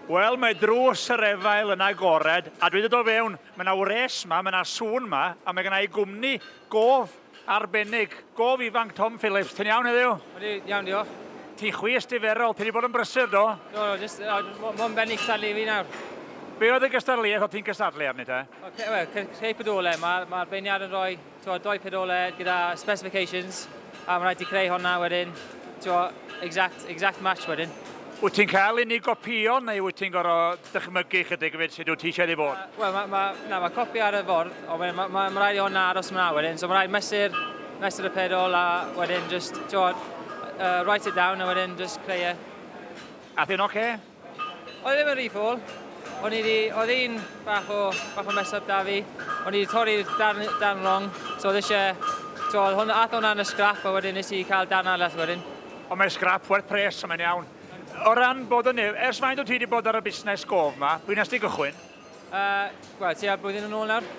Wel, mae drws yr efail yn agored, a dwi wedi dod fewn. Mae yna wres ma, mae yna sŵn ma, a mae gynna i gwmni gof arbennig, gof ifanc Tom Phillips. Ti'n iawn heddiw? Odi, iawn, diolch. Ti'n chwys diferol, ti wedi bod yn brysur, do? Do, do, just, mo'n benni cystadlu fi nawr. Be oedd y gystadleuaeth o ti'n cystadlu arni te? Okay, well, creu pedolau, mae'r ma beirniad yn rhoi t'wo, doi pedolau gyda specifications, a mae'n rhaid ti creu hwnna wedyn, t'wo, exact match wedyn. Wyt ti'n cael un i gopïo neu wyt ti'n gorfod dychmygu chydig fyd sut wyt ti eisiau iddi fod? Wel, mae ma, na, ma copi ar y ffordd, ond wedyn mae ma, ma rhaid i hwnna aros yma wedyn, so mae rhaid mesur y pedol a wedyn just, t'wo, write it down a wedyn just creu e. A thyn oce? Oedd ddim yn rhy ffôl. O'n i 'di, oedd un bach o mess up da fi. O'n i wedi torri'r darn wrong, so oedd eisiau, so oedd hwnna, ath hwnna yn y scrap a wedyn nes i cael darn arall wedyn. Ond mae scrap werth pres, so mae'n iawn. O ran bod yn ers faint wyt ti wedi bod ar y busnes gof ma, pwy nes ti gychwyn? Wel, tua blwyddyn yn ôl nawr.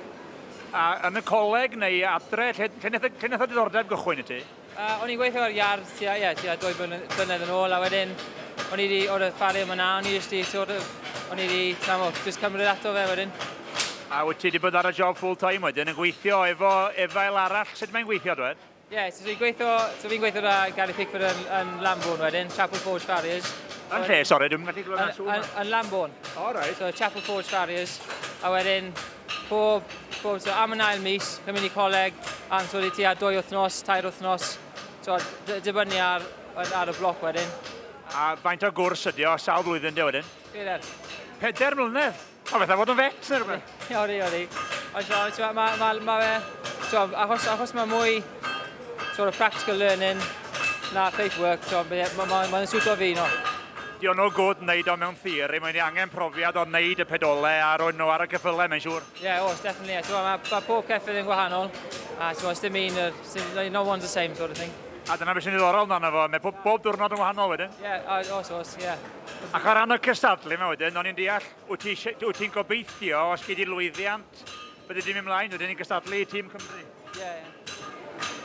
A yn y coleg neu adre, lle nath y diddordeb gychwyn i ti? O'n i'n gweithio ar iard tua, ie, tua 2 blynedd yn ôl, a wedyn o'n i wedi, o'r ffarrier yma na, o'n i jyst i, sort of, o'n i wedi, tamo, just cymryd ato fe wedyn. A wyt ti wedi bod ar y job full time wedyn, yn gweithio efo efail arall, sut mae'n gweithio, dwed? Ie, yeah, so fi'n gweithio, so fi'n gweithio da Gary Pickford yn Lambourne wedyn, Chapel Forge Farriers. Yn lle, sori, dwi'n gallu glywed Yn, sŵn. yn Lambourne. O, reit. So Chapel Forge Farriers. A wedyn, pob, so am yn ail mis, fi'n mynd i coleg, am so tua 2 wythnos, 3 wythnos. So dibynnu ar y bloc wedyn. A faint o gwrs ydi o, sawl blwyddyn di wedyn? 4. 4 mlynedd? O, fatha fod yn vet neu rhywbeth? Ie, odi, odi. Ond so, so, ma fe, so, achos mae mwy sort of practical learning na paperwork, so mae'n ma siwto fi, no. Di o'n no good wneud o mewn theori, mae'n angen profiad o wneud y pedolau a roi nhw ar y ceffylau, mae'n siŵr. Ie, yeah, oes, definitely. Yeah. So, ma pob ceffyl yn gwahanol, a so, dim un, no one's the same sort of thing. A dyna beth sy'n ddiddorol amdano fo, mae pob diwrnod yn wahanol wedyn. Ie, yeah, oes, oes, ie. Yeah. Ac o ran y cystadlu yma wedyn, o'n i'n deall, wyt ti'n gobeithio, os gei di lwyddiant, byddi di'n mynd mlaen wedyn i gystadlu i Tîm Cymru? Ie, ie.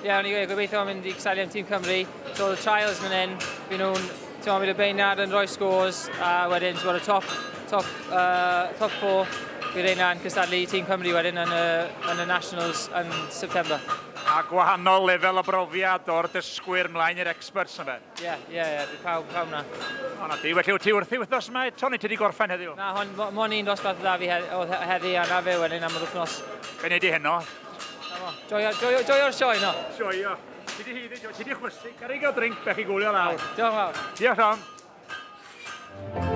Ie, o'n i'n gobeithio mynd i cystadlu am Tîm Cymru. So, the trials mynd in, fi nhw'n, ti'n meddwl, bydd y beirniad yn rhoi scores, a wedyn, ti'n y top 4, bydd reina'n cystadlu i Tîm Cymru wedyn yn y Nationals yn September. A gwahanol lefel o brofiad o'r dysgwyr mlaen i'r experts yna fe? Ie, bydd pawb na. O na ti, felly wyt ti wrthi wythnos yma eto, neu ti wedi gorffen heddiw? Na, hon, mon un dosbarth dda fi oedd heddi a na fe wedyn am yr wythnos. Be nei di heno? Joio, joio, joio'r sioe, no. Joio. Ti di hiddi, ti di chwysu, cer i gael drink bech i gwylio lawr. Diolch yn fawr. Diolch, Tom.